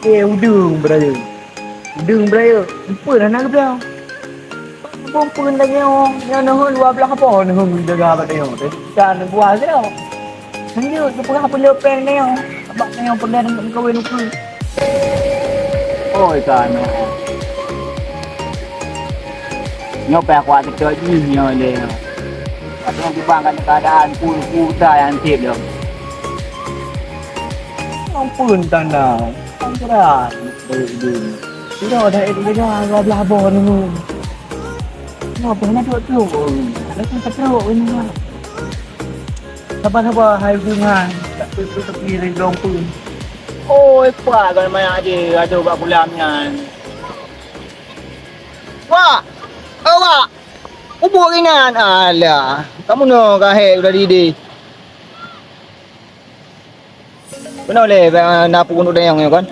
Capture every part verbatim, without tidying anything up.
Eh, udeueng beurayeuk. Udeueng beurayeuk. Empeuen hana geubloe. Bak bông peuen lagèe nyoe, nyoe neuheun dua blaih boh neuheun jaga bak nyoe. Jadi, kita neubuah sidroe. Lanjut, neupeugah peue le péng nyoe. Bak nyoe peureulèe meukawen ukeue. Oi, ka nyoe. Nyoe pih aku hana teuka jih nyoe lé. Tapi nyoe kiban kan keuadaan peue-peue nyang seb lom. Nyoe peuen tanda. Kan berat. Baik dulu. Sudah dah itu saja, dua belah boh ni. Kenapa nak duduk tu? Ada kan keteruk ini lah. Sabar-sabar, hai Bungan. Tak tu tepi dari Gelompung. Oi, puah kan mayak je, aduh bak bulam nyan. Wah! Oh, wah! Ubuk inan! Alah, kamu no kahek udah didih. Keunoe lé, na peugunot dayang nyoe kan?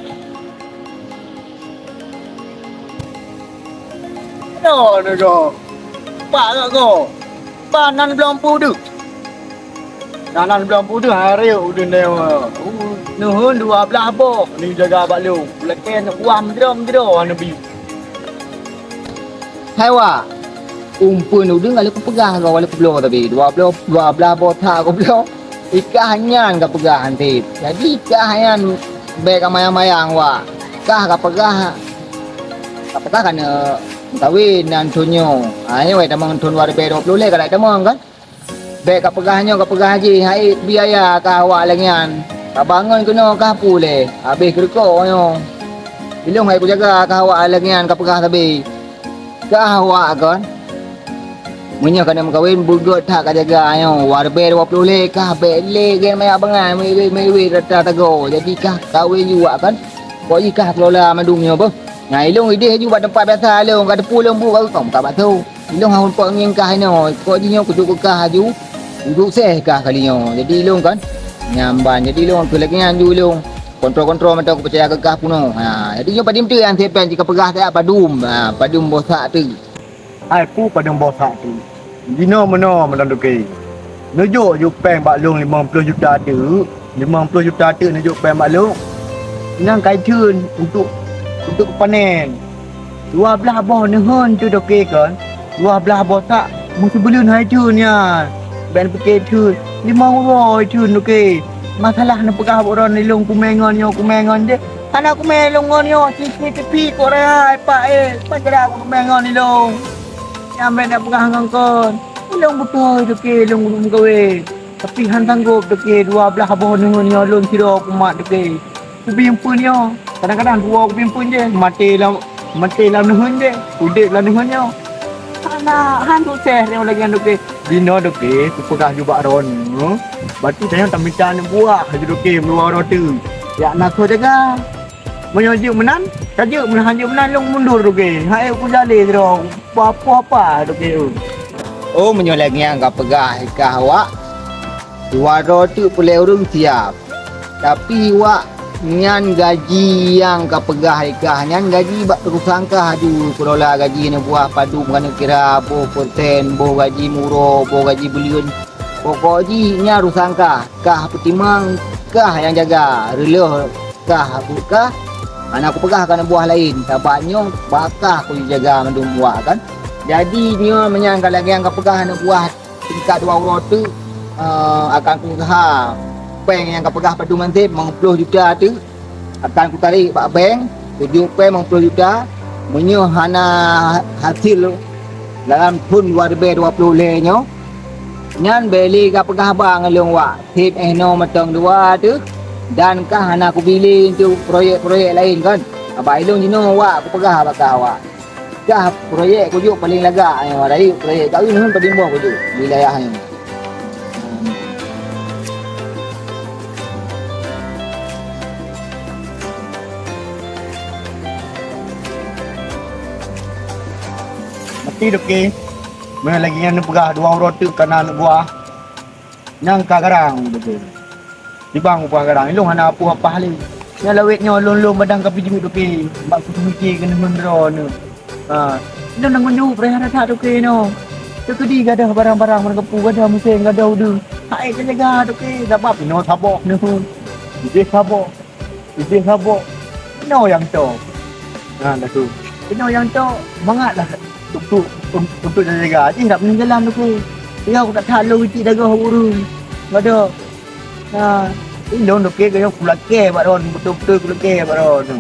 Keunoe nyoe. Pak gak go. Ban nan blong pu deuh. Nan nan blong pu deuh, hari udah nyoe. Neuheun dua belah boh, ni jaga bak lôn. Lakèe nak buah meudroe-meudroe neubi. Hai wak, umpeuen udeueng ka lheueh kupeugah lom, ka lheueh kubloe tapi dua bloe, dua blah boh that kubloe. Ikah nyan kapeugah han seb. Jadi ikah nyan bèk kamayang-mayang wak. Kah kapeugah, kapeugah ka neuk meukawen nan thôn nyoe. Ha, nyoe wai tamong thôn dua ribèe dua ploh lhèe ka lheueh tamong kan? Bèk kapeugah nyoe, kapeugah jih, hai biaya kah awak lagèe nyan. Kabangon keunoe kah puléh, habéh keureukok nyoe. Ilôn hai kujaga kah awak lagèe nyan kapeugah sabe. Kah awak kon, meunyoe ka neuk meukawen, beugöt that kajaga nyoe. Waribèe dua ploh lhèe kah bèk lé gen maya bangai, meuiwét-meuiwét rata tagoe. Jadi kah kawen ju awak kon. Kok jih kah kelola mandum nyoe beuh. Nyan ilôn idéh ju bak teumpat biasa lôn, ka teupeu lôn bu baru kong ka bak tho. Ilôn hana pok ngieng kah inoe, kok jih nyoe kucok keu kah aju, kuduek seh kah kali nyoe. Jadi ilôn kan, nyan ban. Jadi ilôn keu lagèe nyan ju ilôn. Kontrol-kontrol mantong kupeucaya keu kah peunoh. Ha, jadi nyoe padum teuk nyang seb péng jikapeugah siat padum. Ha, padum boh sak teuk. Hai peue padum boh sak teuk. Jinoe meunoe mantong toke. Neujok ju péng bak lôn limong ploh juta teuk. Limong ploh juta teuk neujok péng bak lôn, nyan ka itheun untuk, untuk panen. Dua blah boh neuheun teuk toke kon, dua blah boh sak meuseubuleuen hai theun nyan. Bèk neupiké theun, limong uroe itheun toke. Masalah neupeugah bak droeneuh lôn kumè ngon nyoe, kumè ngon jih. Hana kumè lôn ngon nyoe, C C T V kok raya, Pak, eh. Pajan kumè ngon ilôn. Nyan bèk neupeugah ngon kon. Ilôn beutôi toke lôn meukawen. Tapi han sanggob toke dua blah boh neuheun nyoe lôn sidroe kumat toke. Kubi umpeuen nyoe. Kadang-kadang dua kubi umpeuen jih, maté lam, maté lam neuheun jih, udép lam neuheun nyoe. Hana, han sukses nyoe lagèe nyan toke. Jinoe toke, kupeugah ju bak droeneuh. Batu tanyoe tamita aneuk buah laju toke meuluwa droe teuk. Jak na soe jaga. Meunyoe jeuet meunan, ka jeuet meunan, han jeuet meunan lôn mundur toke. Hai kujalè sidroe, peue-peue apa toke. Oh, meunyoe lagèe nyan kapeugah kah awak, dua droe teuk peureulèe ureueng siap. Tapi wak nyan gaji nyang kapeugah ikah nyan gaji bak urusan kah aju kelola gaji aneuk buah padum ka neukira boh persen, boh gaji meuuroe, boh gaji buleuen. Pokok jih nyan urusan kah, kah peutimang, kah nyang jaga, reuloh kah buet kah, hana kupeugah keu aneuk buah laén, sabab nyoe bak kah kujaga mandum wak kan. Jadi nyoe meunyan ka lagèe nyang kapeugah aneuk buah tingkat dua uroe teuk, eh, akan kuuseuha péng nyang kapeugah padum manseb limong ploh juta teuk akan kutarek bak bank, kujok péng limong ploh juta. Meunyoe hana hasil dalam thôn dua ribèe dua ploh lhèe nyoe, nyan bèk lé kapeugah haba ngon lôn wak, seb eh noe mantong dua teuh, dan kah hana kubi lé untuk proyek-proyek laén kon. Bak ilôn jinoe wak kupeugah bak kah wak. Kah proyek kujok paleng lagak nyoe, rayeuk proyek kawin hon padum boh kujok wilayah nyoe. Meusti toke, meunyoe lagèe nyan neupeugah dua uroe teuk kana aneuk buah, nyang ka garang beutôi. Dibang upah garang, ilôn hana peue apah lé. Nyang lawét nyoe lôn-lôn badang ka pijeuet toke, bak kupeumike keuneuk meundroe neuh. Ha, ilôn deungon jaweueb raya that toke nyoe. Teukeudi gadôh barang-barang meunan keupeue, gadôh meusén, gadôh udeueng. Hai teujaga toke, sabab inoe saboh neuh. Idéh saboh. Idéh saboh. Inoe nyang toe. Ha, dah tu. Inoe nyang toe, mangat lah untuk, untuk, untuk jaga. Jih nak peuninggalan tu. Dia aku tak tahu cit dagoh ureueng. Ada. Ha, ilong dokek kaya kulakeh bak ron, betul-betul kulakeh bak ron tu.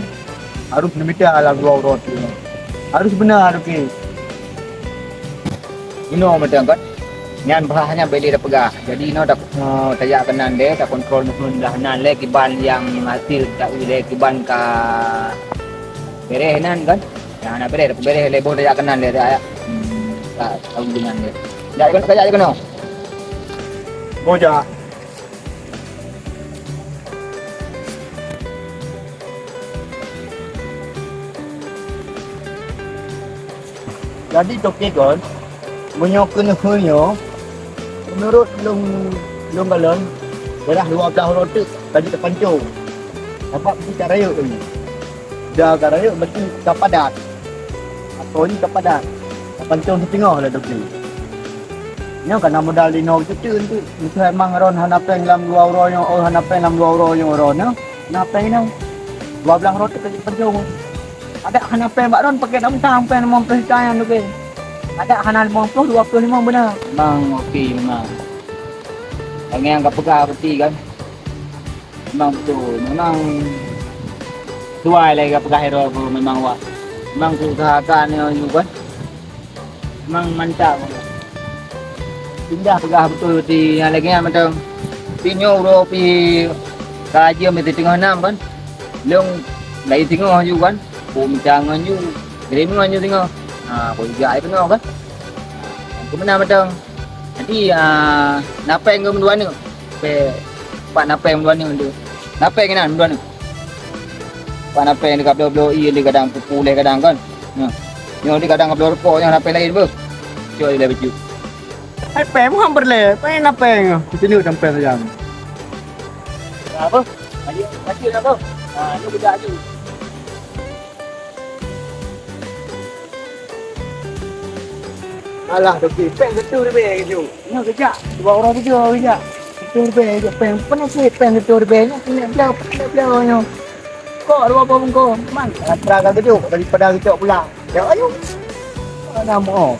Harus meumita lam dua uroe tu. Harus beuna dokek. Inoe mantong kan. Nyan bah nyan bèk lé tapeugah. Jadi inoe ta-, eh, tajak keunan lé, takontrol meuhun blah nan lé kiban nyang hasil taeu lé kiban ka bereh nan kan. Nyang hana bereh, tapeubèreh lé boh tajak keunan lé, tajak. Hmm, ka taeu keunan lé. Jak keunoe, tajak keunoe. Boh jak. Jadi toke kon, meunyoe keuneuk nyoe, meunurot lôn, lôn kalon, daerah dua blah uroe teuk ka jeuet tapancong. Sabab meusti ka rayeuk lagèe nyan. Da ka rayeuk meusti ka padat. Atau nyoe ka padat. Tapancong siteungoh lé toke. Nyoe ka na modal inoe jiteun tu. Meuseuh emang ron hana péng lam dua uroe nyoe, oh, hana péng lam dua uroe nyoe ron nyoe. Na péng inoe. Dua blah uroe teuk ka jeuet tapancong. Adak hana péng bak ron, pakai dak meuntang péng limong ploh juta nyan tu, Bang. Adak hana limong ploh, dua ploh limong beuna. Memang oke memang. Lagèe nyang ka peugah berarti kan. Memang betul. Memang sesuai lagèe ka peugah Hero tu memang wah. Memang kuusahakan nyoe kan. Memang mantap. Indah peugah beutôi ti nyang lagèe nyan mantong. Pi nyoe uroe pi ka jeuem pi teungoh nam kan. Lôn laén teungoh ju kan. Ku mita ngon ju. Jadi ngon ju teungoh. Ha, ku jak ai teungoh kan. Ku meunan mantong. Jadi, ah, na péng keu meudua neuk. Pe, pat na péng meudua neuk tu. Na péng inan meudua neuk. Pat na péng dekat bloe-bloe ie di kadang pupu lé kadang kan. Nah. Nyoe di kadang bloe rukok nyoe na péng laén beuh. Cok ilèe bacut. Hai péng mu hampir lé, péng na péng. Sini sampai saja. Apa? Ayo, bacut apa? Ah, ni budak tu. Alah, toke, péng siribèe keujok. Nyoe keujak, dua uroe keujak, keujak. Siribèe keujok péng. Peue na cit péng siribèe nyoe, keuneuk bloe, keuneuk bloe nyoe. Kok dua boh bungkôh, man, atra ka keujok daripada geucok pulang. Ya, ayo. Ana mo.